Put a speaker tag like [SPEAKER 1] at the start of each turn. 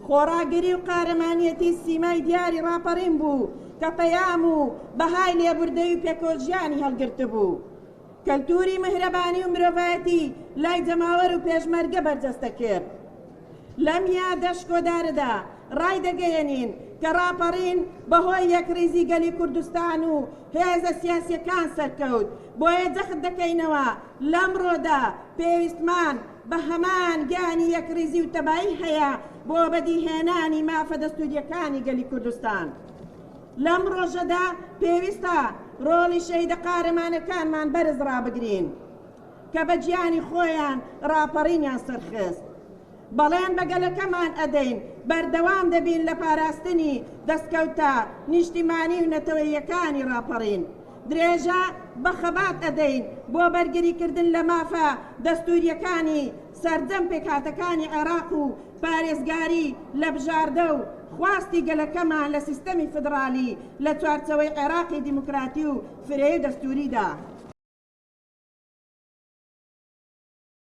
[SPEAKER 1] خۆڕاگری و قارەمانیەتی سیمای دیاری ڕاپەڕین بوو کە پەیام و بەهای لێبوردەیی و پێکەوەژیانی هەڵگرتبوو. کەلتوری میهرەبانی و مرۆڤایەتی لای جەماوەر و پێشمەرگە بەرجەستە کرد. لەم یادە شکۆدارەدا ڕایدەگەیەنین کە ڕاپەڕین بەهۆی یەکڕیزی گەلی کوردستان و هێزە سیاسیەکان سەرکەوت، بۆیە جەخت دەکەینەوە لەمڕۆدا پێویستمان بە هەمان گیانی یەکڕیزی و تەبایی هەیە بۆ بەدیهێنانی مافە دەستوریەکانی گەلی کوردستان. لەم ڕۆژەدا پێویستە ڕۆڵی شەهیدە قارەمانەکانمان بەرز ڕابگرین کە بە گیانی خۆیان ڕاپەڕینیان سەرخست. بەڵێن بە گەلەکەمان ئەدەین بەردەوام دەبین لە پاراستنی دەستکەوتە نیشتیمانی و نەتەوەییەکانی ڕاپەڕین. درێژە بە خەبات ئەدەین بۆ بەرگریکردن لە مافە دەستوورییەکانی سەرجەم پێکهاتەکانی عێراق و پارێزگاری لە بژاردە و خواستی گەلەکەمان لە سیستەمی فیدڕالی لە چوارچێوەی عێراقی دیموکراتی و فرەیی دەستووریدا.